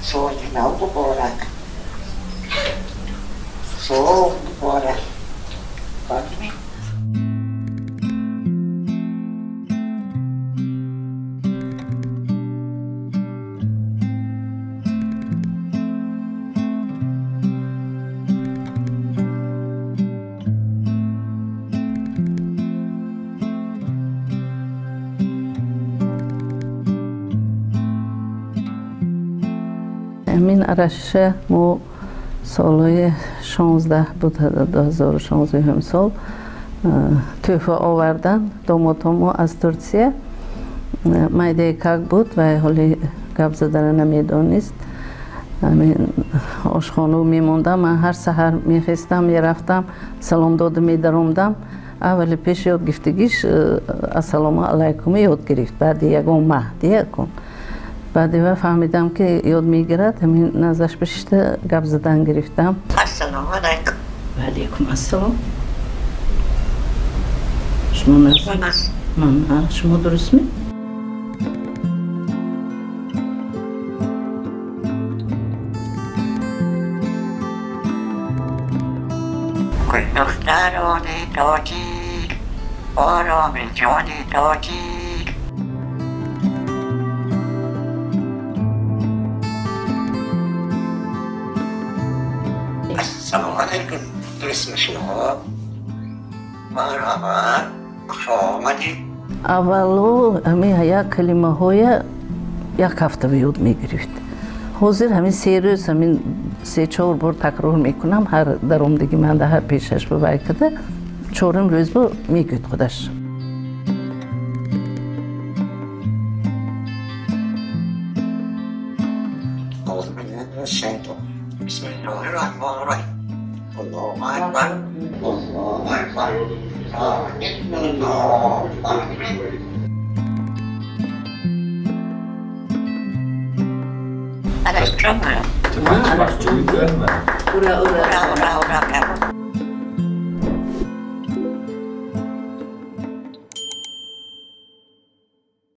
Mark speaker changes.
Speaker 1: Соли нав муборак. Сол муборак. Фаҳмидӣ?
Speaker 2: Ҳамин араша мо солҳои 16 буд, 2016 сол тӯҳфа овардан домотҳо мо аз Турсия. Майдаи как буд ва ҳоли гап задана намедонист. Ҳамин ошхону мемондам, ман ҳар саҳар мехестам, мерафтам, салом дода медаромдам. Аввали пеш ёд гирифтагиш ассалому алайкум ёд гирифт, баъди ягон маҳ диякун. Баъди ва фаҳмидам, ки ёд мегирад, ҳамин наздаш бишишта гап задан гирифтам.
Speaker 1: Ассалому алайкум.
Speaker 2: Ва алайкум ассалом. Шумо наз? Ман, шумо дурустми?
Speaker 1: Духтарони тоҷик, ороми ҷони тоҷик. Ассалому алайкум, дурустми шумо? Марҳамат, хуш омадед.
Speaker 2: Аввало ҳамин як калимаҳоя як ҳафта ёд мегирифт. Ҳозир ҳамин 3 рӯз, ҳамин 3-4 бор такрор мекунам, ҳар даромадагӣ ман дар ҳар пешаш ба вай када, чорум рӯз бо мегӯяд худаш.
Speaker 1: Бисмиллоҳир-раҳмонир-раҳим. Аллоҳу акбар. Аллоҳу акбар. Ла илаҳа иллаллоҳ. Ура, ура, ура, ура.